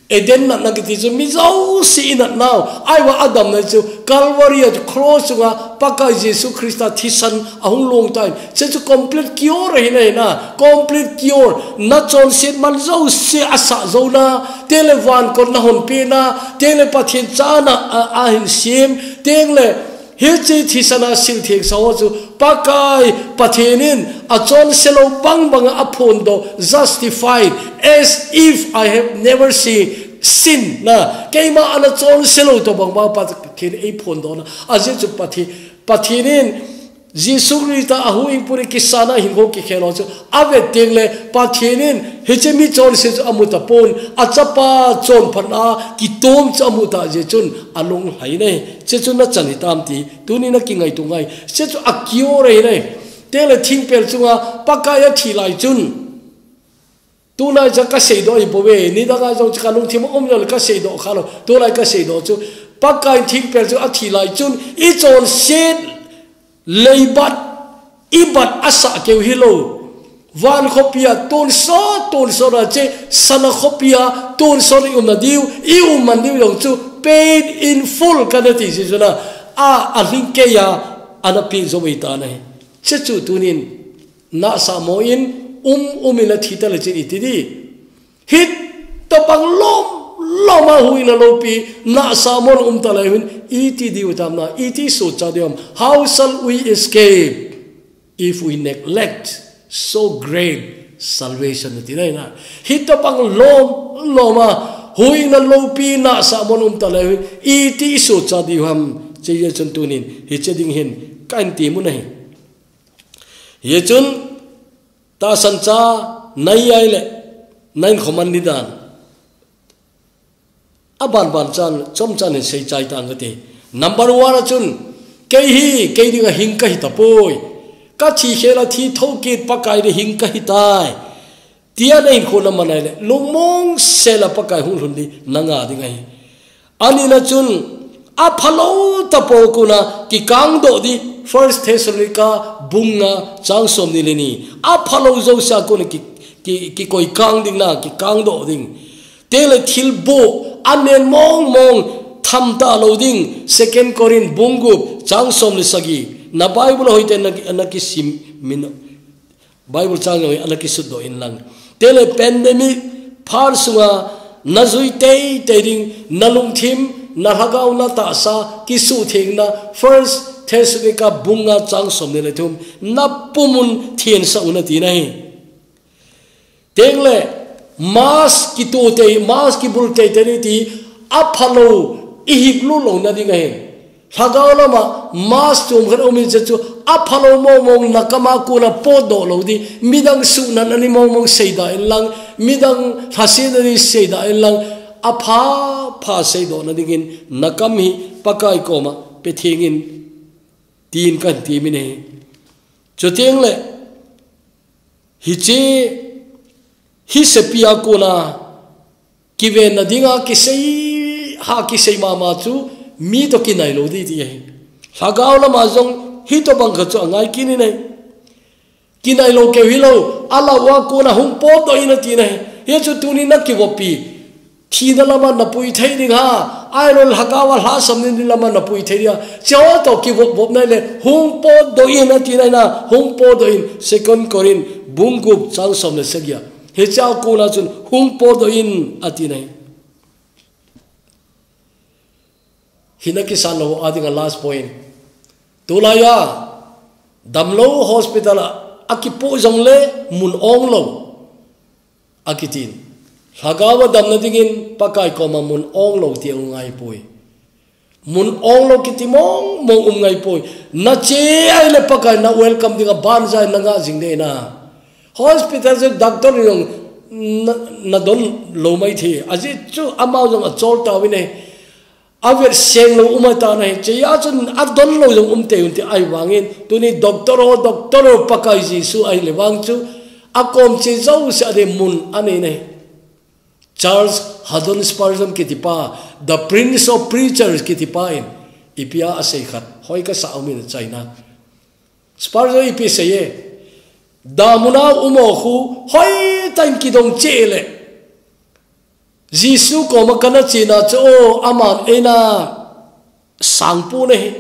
Eden natna kiti chu mi jouse i natnau, ahivang a damna chu Calvary a cross chunga Pakai Jesu Christa thisan ahung long tan. Hiche chu complete cure ahi nai na, complete cure. Na chonset man jouse asah jouna, tengle van kon na honpeh na, tengle Pathen chana a, ahin sem, tengle Hiche thisan a sil thengsa ho chu Pakai Pathen in achonse lou bangbang a aphondoh, justified, as if I have never seen, sin na. Keima ana chonse lou tobang bang Pathen eiphondoh na. Ajeh chu Pathen, Pathen in Jesu Christa ahuhhingpu le kisana hinkho kikhel ho chu avet tengle Pathen in hiche mi chonse chu amu tapon, achapa chonphatna kitom chu amu ta jeh chun alunglhai nai. Hiche chu nachan hitam ti tuni na kingaito ngai. Hiche chu a cure ahi nai. Tengle thingpel chunga Pakai athi lai chun. Tunai cha kaseidoh ahi bouve, nidang a jong chu kalungthim a um jong le kaseidoh khalou. Tulai kaseidoh chu Pakai thingpel chu athi lai chun i chonset leibat, i bat asah keu hilou. Van khopi a tonsot, tonsot a che, sana khopi a tonsot i umna diu, i um man diu jong chu paid in full kana ti jeh chun a, a, alhingkeiya ana peh jou ahi tan ahi. Hiche chu tunin, nahsah mo in, um, um in athi tale chun iti di. Hitobang lom, lom a huhhingna loupi, nahsah mo in um tale hin, iti diu tam na, iti sochat diu ham. How shall we escape if we neglect so great salvation? Ati nai na. Hitobang lom, lom a huhhingna loupi, nahsah mo in um tale hin, iti sochat diu ham. Hiche jeh chun tunin, hiche ding hin, kahin ti mun ahi. Hichun, tahsan cha, nai ahile, nahin khoman ni dan. Aban ban chan, chomchan hin seichai tan kati. Number one a chun, kei hi, kei dinga hing kahi tapoi. Kathi khel a thi thou kit Pakai dinga hing kahi tai. Tia nahin khona man ahile, lungmong sela Pakai hung lhun di, nanga ding ahi. Anina chun, aphalou tapo kona kikangdoh di, First Thessalonica bung nga chang somni le ni. Aphalou jousea kona ki, ki, kikoi kang ding na, kikangdoh ding. Tengle thilboh, anen mong mong, tham talou ding, Second Corinth bung gup chang som le sagi. Na Bible hoiten na, nakisim min. Bible chang jong hi ana kisutdoh in lang. Tengle pandemic phal sunga najui teitei ding, nalungthim, nalhagao, natahsa, kisuhthengna, First Thessalonica bung nga chang somni le thum, napum un thensah un ati nai. Tengle, mask kitoh tei, mask kibul teitei ding ti, aphalou, ihip lut louna ding ahi. Lhagao lama, mask chom khat um in hiche chu, aphalou mong mong nakam a kona potdoh lou di, midang suhnatna ni mong mong seidoh in lang, midang lhasetna ni seidoh in lang, apha, pha seidohna dingin, nakam hi Pakai koma, pe thengin, tin kahin ti min ahi. Chutengle, hiche, hisepi a kona, kivenna dinga kisei, ha kisei mama chu mi toh kinai lou di ti ahi. Lhagao lama jong hitobang khat chu angai kit in ahi. Kinai lou keu hilou, alah uva kona hung potdoh in ati nai. Hichu tunin nakivoppi. Thina lama napui thei ding ham. Ahilou lhagao a lhasam ni lama napui thei ding ham. Hiche ho toh kivop vop nai le hung potdoh in ati nai na. Hung potdoh in Second Corinth bung gup chang som le sagi a. Hiche a kona chun hung potdoh in ati nai. Hina kisan lou a dinga last point. Tulai a, damlou hospital a, akipoh jongle mun onglou. Akitin. Lhagao a damna dingin Pakai koma mun onglou ti angai poi. Mun onglou kiti mong mong um ngai poi. Nache ahile Pakai na welcome dinga banjai nanga jing ding na. Hospital chu doctor in jong na, nadon lou mai thei. Ajeh chu amau jong achol tauvin ahi. Avet seng lou um ahitan ahi. Hichea chun adon lou jong um tei un ti ahivangin. Tuni doctor ho, doctor ho Pakai Jesu ahile vang chu. Akom che jouse a ding mun anei nai. Charles Haddon Spurgeon kitipa, the Prince of Preachers kitipa in, ipi a asei khat, hoi kasa um in achaina. Spurgeon ipi asei e, damun a um ho khu, hoitah in kidong cheh le, Jesu koma kana chena chu, o, aman eina sangpon ahi,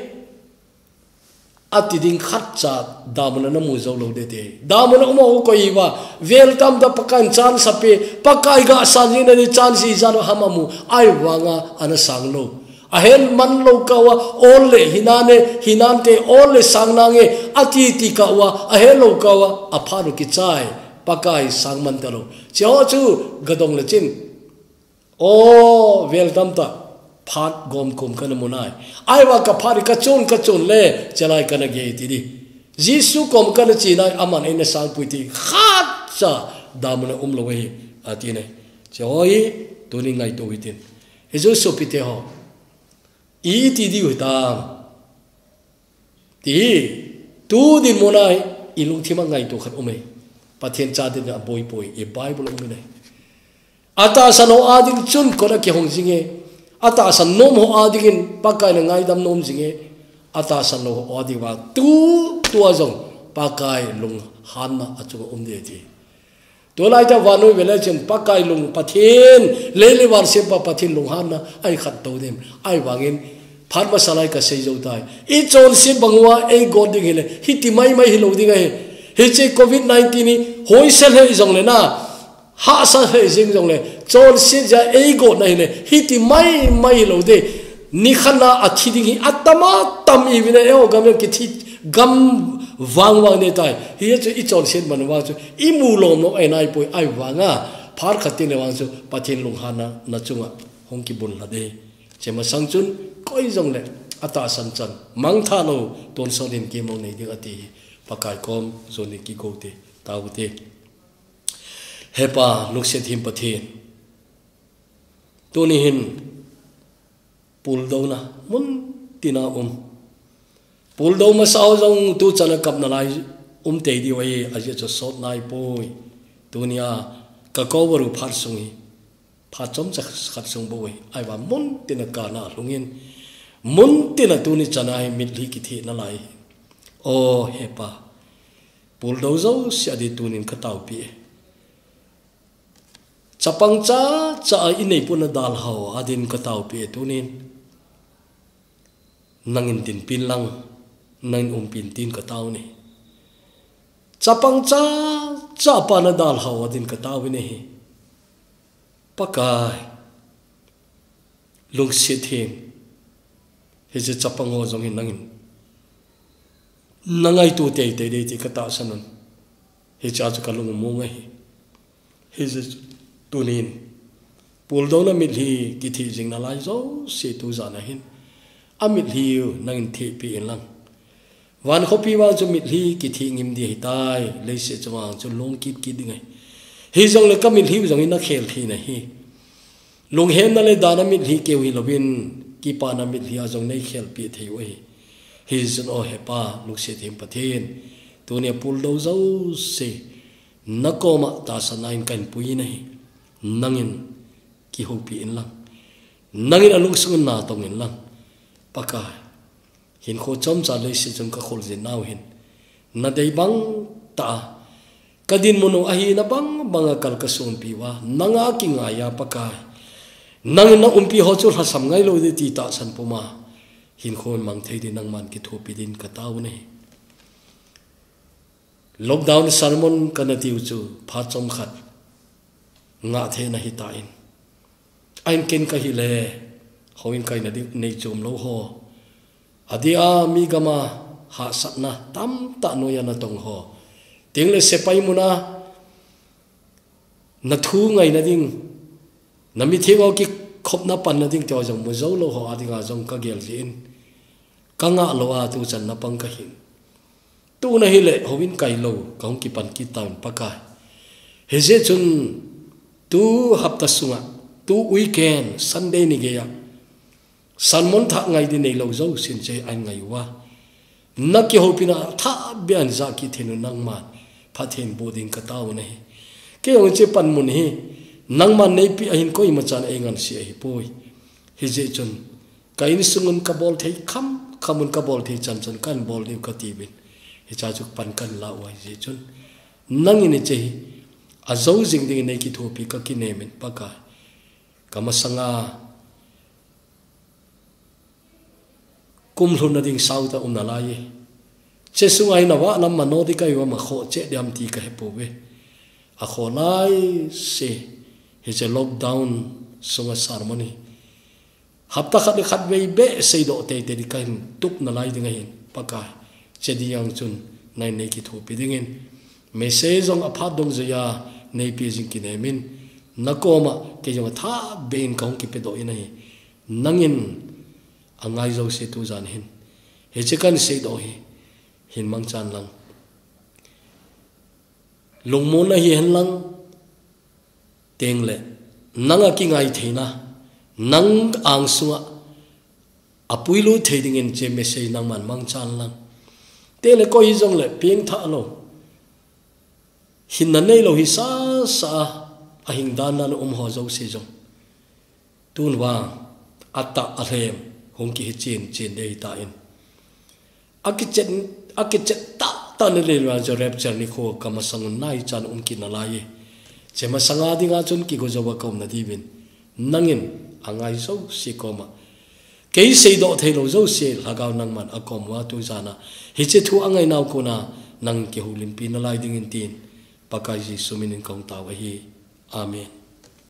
ati ding khatcha damun a namu jou lou ding ahi. Damun a um a u koi uva, vel tamtah Pakaiyin chance ape, Pakai gah san jing nading chance ijat ham amu, ahivanga ana sang lou. Ahet man lou kah uva, ol le hinante, hinante ol le sang nange, ati ti kah uva, ahet lou kah uva, aphat u kichai, Pakai sang man talou. Hiche ho chu gadong le chun, o, vel tamtah, phat gomkom kana mu nai. Ahivang kaphat hi kachon, kachon le, chelai kana gei ti ding. Jesu kom kana che nai, aman eina sangpui ti khatcha damun a um lou ahi, ati nai. Hiche ho hi, tuni ngaito hitin. Hichu sopite ho, iti diu hitam, ti hi, tu dinmun a hi, ilungthim a ngaito khat um e. Pathen cha dinga boipoi, i Bible a um e. Atahsan ho ading chun kot akihong jinge. Atahsan nom ho adingin Pakai in angaidam nom jinge. Atahsan lou ho ading vang tu, tua jong Pakai lunghanna achunga um ding ahi ti. Tulai tah vannoi vele chun Pakai lung, Pathen, lei le van sempa Pathen lunghanna ahi khat tou dem. Ahivangin phat masa lai kasei jou tai. Ichonset bang uva eigot ding hile, hiti maimai hilou ding ahi. Hiche covid nineteen hi hoisel hih jongle na, hahsa hih jing jongle, chonset jeh a eigot na hile, hiti maimai hilou ding. Nikhat na athi ding hi atam atam ihiuvin, eiho gam jong kithi gam vangvang ding ahitai. Hichu ichonset man vang chu imu lom lou ahi naipoi, ahivanga phat khat teng le vang chu Pathen lunghanna nachunga hung kibulhah ding. Hiche masang chun koi jongle atahsan chan mangthah lou, tonsot hinkho nei ding ati hi Pakai kom jon in kigo te, tao te. He Pa, lungset them Pathen. Tuni hin puldouna mun tina um. Puldou masa ho jong tuchan a kap nalai um tei diu ahi, ajeh chu sot naipoi. Tunia kakou varu phat sung hi, phat chomcha khat sung bou ahi. Ahivang mun tina kana lhungin, mun tina tuni chan a hi mitlhi kithi nalai. O he Pa, puldou jouse adin tunin kataopi e. Chapang chacha a inei puna dalhau adin kataopi e tunin. Nangin dinpin lang, nangin umpin tin katao e. Chapang chacha a pana dalhau adin katao e. Pakai, lungset them. Hiche chapang ho jong hin nangin nangaito teitei ding ti katahsan un. Hiche a chu kalung mong ahi. Hiche tunin puldouna mitlhi kithi jing nalai jouse tujan a hin, amitlhi u nangin thehpi in lang. Van khopi vang chu mitlhi kithi ngim ding ahitai, leiset chunga chu long kit kit ding ahi. Hijongle kamitlhi u jong in nakhel thei nahi. Lunghemna le dana mitlhi keu hilouvin, kipana mitlhi a jong neikhelpi thei u ahi. Hichun o he Pa, lungset them Pathen, tunia puldou jouse nakoma tahsan a in kahin pui nahi. Nangin kihoupi in lang. Nangin alungsung in natong in lang. Pakai, hinkho chomcha leiset chun kakhol jing nau hin, nadei bang tah a, kadinmun u ahina bang bang a kal kasonpi uva, nanga kingai a Pakai, nangin naumpi ho chu lhasam ngailou ding ti tahsan puma, hinkho in mang thei ding nangman kithopi din katao e. Lockdown sermon kana tiu chu phat chomkhat ngah theina hitan. Ahin ken kahile, houin kaina ding nei chom lou ho, adeh a mi gam a hahsatna tamtah noiya natong ho, tengle sepai muna nathu ngaina ding, namitheng ho kikhopna panna ding tiho jong mu jou lou ho adinga jong kagel jeh in, kangah lou a tuchan napang kahin. Tuna hile houin kailou, kahung kipan kit tauvin Pakai. Hijeh chun tu hapta sunga, tu weekend, Sunday ni geiya sermon thah ngai ding neilou jousen hiche ahin ngai uva, nakihoupina thah beh a hin jah kit theina nangman phatthei boh ding katao e. Kei jong hiche panmun hi nangman neipeh ahin koimachan eingansea ahipoi. Hijeh chun ka insung un kabol thei khamkham un kabol thei chan chan kahin bol diu katiuvin, hichea chu pan kahin la uva, hijeh chun nangin hiche hi ajou jing dingin neikithopi kakinem in Pakai. Kamasanga kum lhun nading sau ta um nalai e. Che sunga hin ava lam mano di kai va ma kho che diam ti ka he po ve. A kho lai se hiche lockdown sunga sermon hi. Hapta khat le khat vei be seidoh teitei di ka hin tup nalai ding ahin Pakai. Che di yang chun nai nei kithopi dingin. Message jong aphat dong jaya nei pi jing kinem in. Na koma kei jong atha be in ka hung kipedoh in ahi. Nangin angai jouse tu jan hin. Hiche kan seidoh hi. Hin mangchan lang. Lungmon ahi hen lang. Teng le. Nang a kingai theina. Nang ang sunga. Apui lu thei dingin che message nangman mangchan lang. Teng le koi hi jong le pieng tha lo. Hinna nei lo hi sa sa a hing dan nan um ho jouse jong. Tun vang, ata a lhem, hung ki hi chin chin dei ta in. A kichet, a kichet ta ta ni le vang jo rapture ni kho kamasang un nai chan um ki nalai e. Che masanga dinga chun kigo jo va ka um na diuvin. Nangin angai jouse koma. Kei seidoh thei lo jouse lhagao nangman akom uva tu jana. Hiche thu angai nau kona nang kihoulimpi nalai dingin tin. Pakai Jesu minin ka hung tao ahi. Amen.